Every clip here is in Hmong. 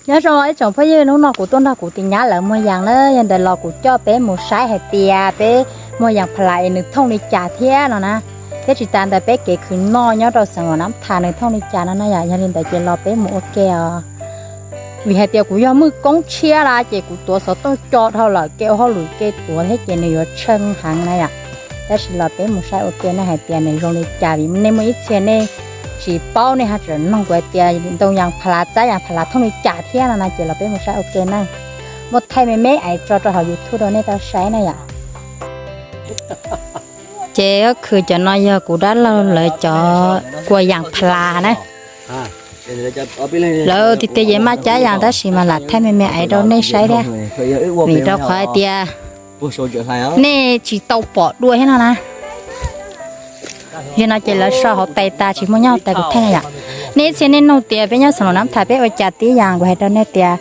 Nyob zoo ib tsoom phooj ywg, hnub no kuv tuaj nrog kuv tus nyab lawv muag yas na, yog ntawd los kuv coj peb mus saib hais tias peb muag yas phalas es nws thooj li cas thiab no na. Thiab tsis tas ntawd peb kev khwv noj nyob rau xeev Luam Nab Thas nws thooj li cas no na yom. Yog li ntawd ces los peb mus ua ke os. Vim hais tias kuv yog muaj koob tshiab lawm ces kuv tuav xov tooj co dhau lawm, kev ua hauj lwm kev tuav thiab ces nws yuav tsheej heev na yom. Tab sis los peb mus saib ua ke nej hais tias nws zoo li cas, vim nej muaj ib txhia nej tsis paub, nej ho tseem nug kuv hais tias ntoo yas phalas, txab yas phalas thooj li cas thiab no na, ces los peb mus saib ua ke na. Muaj thaij me me ais tso rau hauv YouTube rau nej tau saib na yom. Ces ob khw cov no yog kuv dab laug lawv cov kua yas phalas na. Lawv tiag tiag ces maj cab yas tab sis mas lam thaij me me ais rau nej saib thiab. Vim rau qhov hais tias nej tsis tau pom dua thiab no na. Yog no ces lawv sau hauv tais tas tsis muaj nyob hauv tais kuv thaij na yom. Nej ib txhia nej nug tias peb nyob xeev Luam Nab Thas peb ua cas tib yas, kuv hais rau nej tias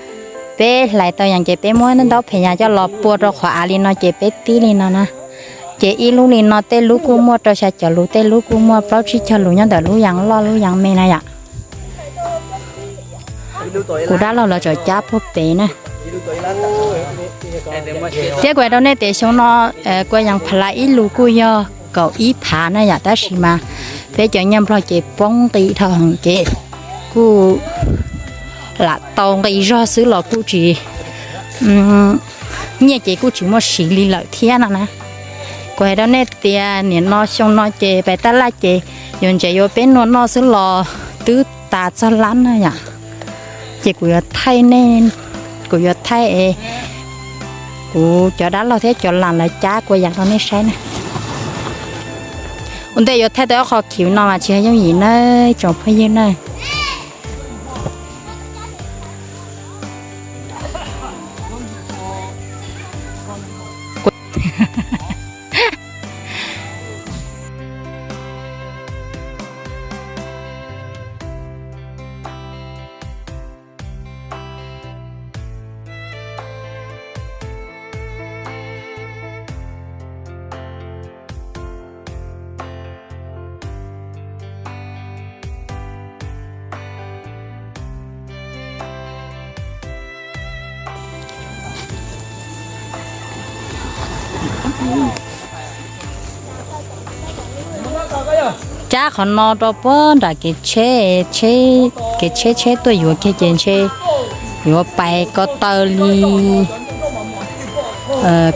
peb hlais tau yas ces peb muab ntaub phem yas coj los pua rau qhov av li no ces peb tib li no na. Ces ib lub li no tej lub kuj muaj rau xya caum lus, tej lub kuj muaj plaub tsib caug lus nyob ntawm lub yas loj lub yas me na yom. Kuv dab laug lawv tseem cab puag pem na. Thiab kuv hais rau nej tias xyoo no kua yas phalas ib lus kuj yog kaum ib phav na yom, tab sis mas peb cov nyiaj Nplog ces poob nqi dhau heev ces kuj lam tau nqi zog xwb los kuj tsis, nyiaj ces kuj tsis muaj siv li lawm thiab no na. Kuv hais rau nej tias nim no xyoo no ces pais tab laj ces yuav ntsev yuav peb nua noj xwb los twb tas txog lab na yom. Ces kuv yuav thaij nej, kuv yuav thaij es kuv cov dab laug thiab cov las lawv cab kua yas rau nej saib na. Ua ntej yuav thaij tau ob qho khiv no mas tsis hais yooj yim na tsoom phooj ywg na. Cab qhov no rau puag nram kev tsheb, kev tsheb tsheb tuaj yuav kiag ces ntshe yuav pais ko taw li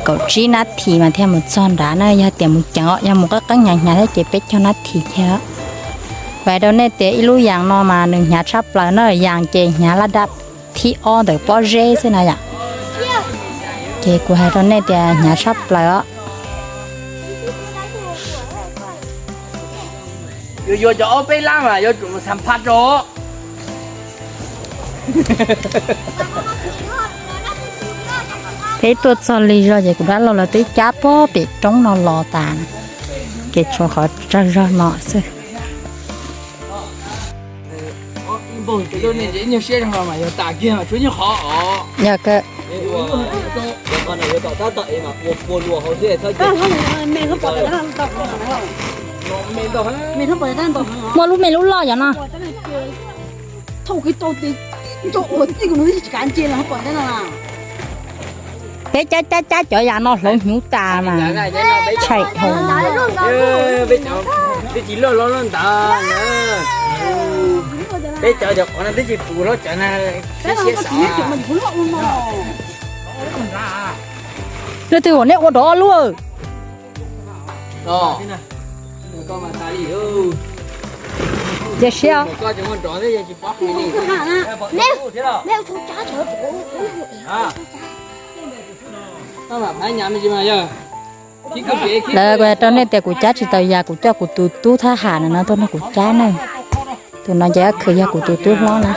kaum tsib nab this mas thiaj mus txog nrad na. Yog tias mus ceev os, yog mus qeeb qeeb hnyav hnyav thiab ces peb caug nab this thiab. Hais rau nej tias ib lub yas no mas nws hnyav tshaj plaws na, yas ces hnyav laj dab thib ob ntawm pob zeb xwb na yom. Ces kuv hais rau nej tias hnyav tshaj plaws os. Yuav yuav cov ob peb lab mas yuav tsum mus xam phaj rau. Peb tuaj txog lig zog ces kuv dab laug lawv twb cab puag pem roob no los tas, ces tshuav qhov tsag zog no xwb. Yog kawg. Muaj lub me lub loj yom no. Peb cab cab cab cov yas no hlauv hnyuv tas mas tshais dhau. Twb tsis loj hlob hlob ntawd na. Peb cov cov qhov no twb tsis pum hlob cov na. Siab siab xav. Leej twg uas neb ua rov lub. Cia siab. Lawv rau nej tias kuv cab tsis tau yas, kuv coj kuv tus tub thab ham no tuaj nrog kuv cab na. Tus no ces khwv yog kuv tus tub hlob na.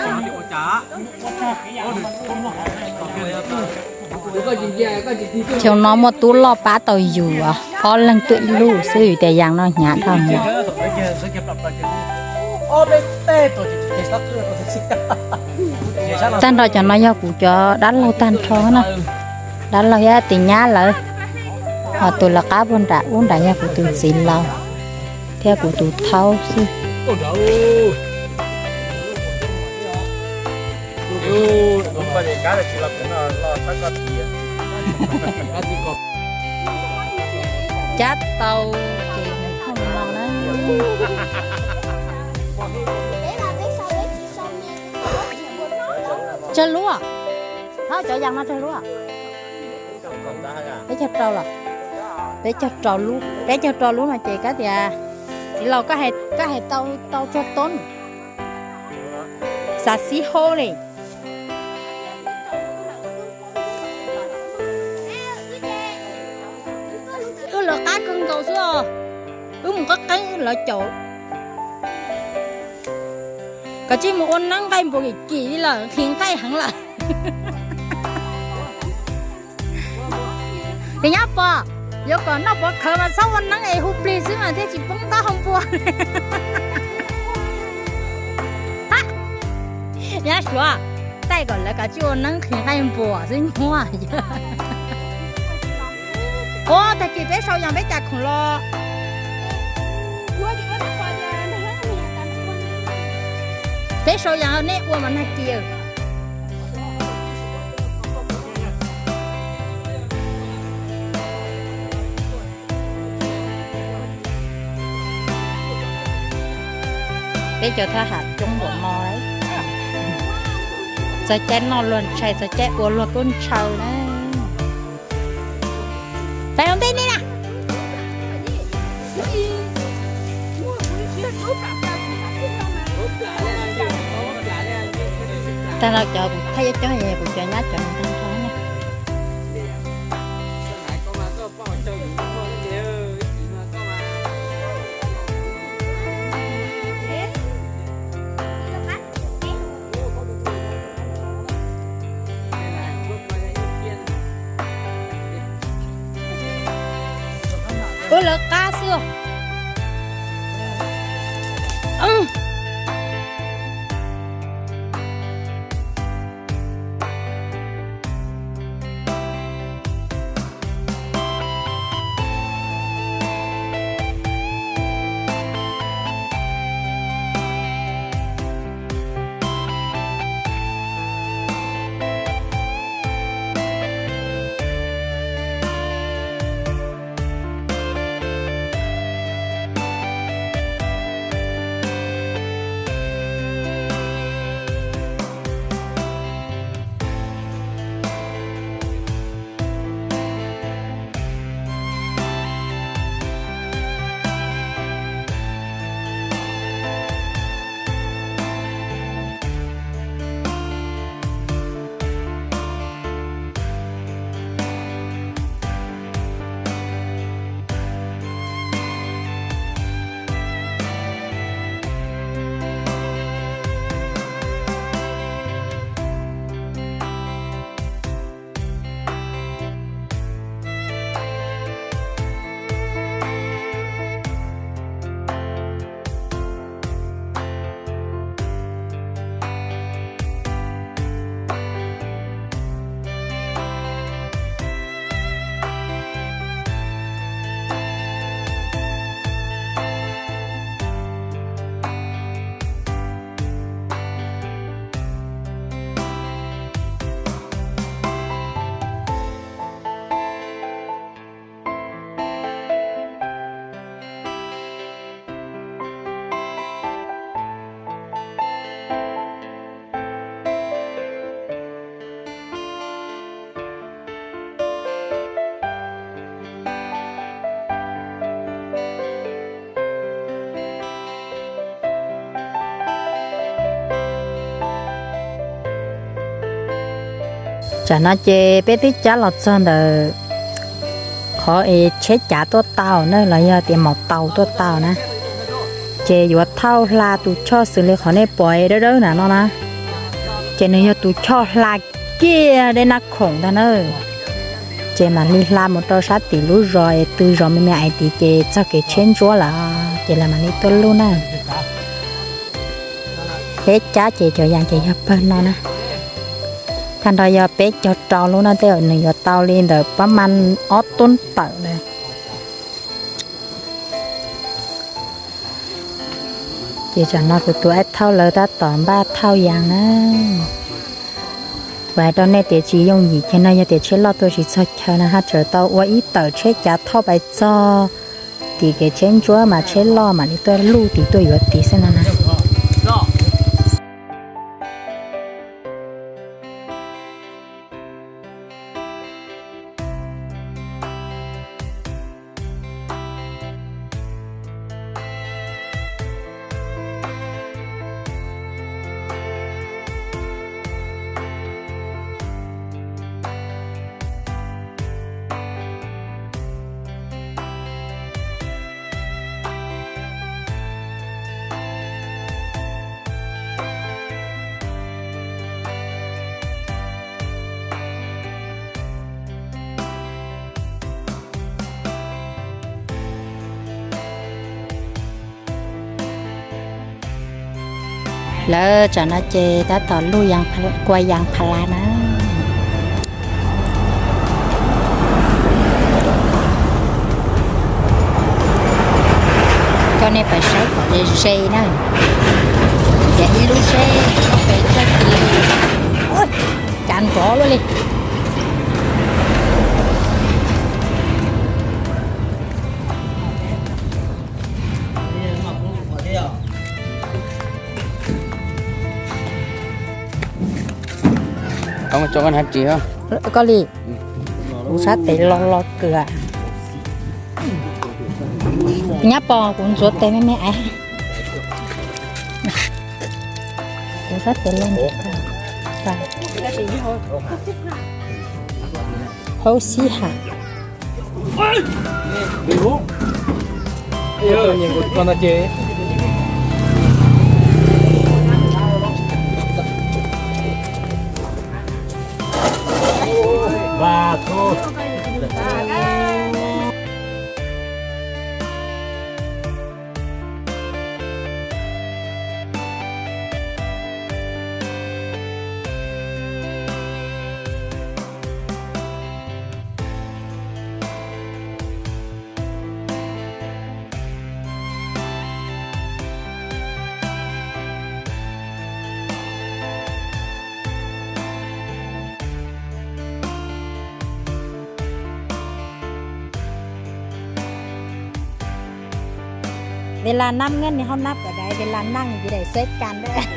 Xyoo no muaj tub loj pab tau yus, ob leeg tuaj ib lub xwb vim tias yas no hnyav dhau. Tag nrho cov no yog kuv cov dab laug tag nrho na. Dab laug thiab tus nyab lawv, ho tus lawv qab puag nram ub nram yog kuv tus txiv laus thiab kuv tus thaub xwb. Cab tau ces mus thooj no na. Tsawg lub? Hab cov yas no tsawg lub? Peb caug rau los? Peb caug rau lub, peb caug rau lub no ces kab tias, txiv laus, koj hais tau, tau tsawg toob? Xav sib haub li. Wb lawv qab kawg nkaus xwb os. Wb mus qeeb qeeb lawv caum. Koj tsis mus ua neeb nqaij npuas kim kim li lawm, nqhis nqaij heev lawm. Tus nyab pom, yuav kom noj pov khawv mas txhob ua neeb es hu plig xwb mas thiaj tsis poob taub hau npua. Nyab Suav, taij kom lawv kav tsij ua neeb nqhis nqaij npuas xwb nyuaj. Ua tag kis peb sau yas peb cas khoom los. Peb sau yas nej ua mas nag kis. Peb cov thab ham coob npaum no, txog caij noj luag ntshai, txog caij ua luag kuj ntshaw na. Peb ua ntej nej na. Tag no cov kuv thaj yeeb coob, kuv cov nyab cov no ntog ntog na. Ua lawv qab xwb. Tsam no ces peb twb cab los txog ntawm qhov es tsheb cav tuaj tau na, los yog tias maus taus tuaj tau na. Ces yuav thauj hla tus choj xws li qhov nej pom dawb dawb na no na. Ces nws yog tus choj hla kiag dej naj khoom ntag na. Ces mam li hla mus rau sab tim lub zos es tw zos me me ais tid ces txog kev tsheb ntsuab lawm ces lawv mam li tuaj luj na. Peb cab ces cov yas ces yog pawg no na. Tag nrho yog peb caug rau lub no, tej zaum nws yuav tau li ntawm pab maj ob tub tawm lawm. Ces tsam no kuv tus aib thauj lawv tab tom npaj thauj yas na. Kuv hais rau nej tias tsis yooj yim kiag no, yog tias tsheb loj tuaj tsis txog chaw no haj tseem tau ua ib tawm tsheb cav thauj pais txog tim kev tsheb ntsuab mas tsheb loj mam li tuaj luj tim tuaj yuav tid xwb no na. Lawv tsam no ces tab tom luj kua yas pha la na. Coj nej pais saib kom ze ze na. Ces ib lub tsheb pem txoj kev, cav nrov luaj li. Koj li, kuv sab tes lo lo kawg. Nyab pog, kuv ntxuav tes me me es. Kuv sab tes lo, hauv xib ham. Ves Las nab neb, nws hauv nab kom dais Ves Las nab ces dais xeb kas dab.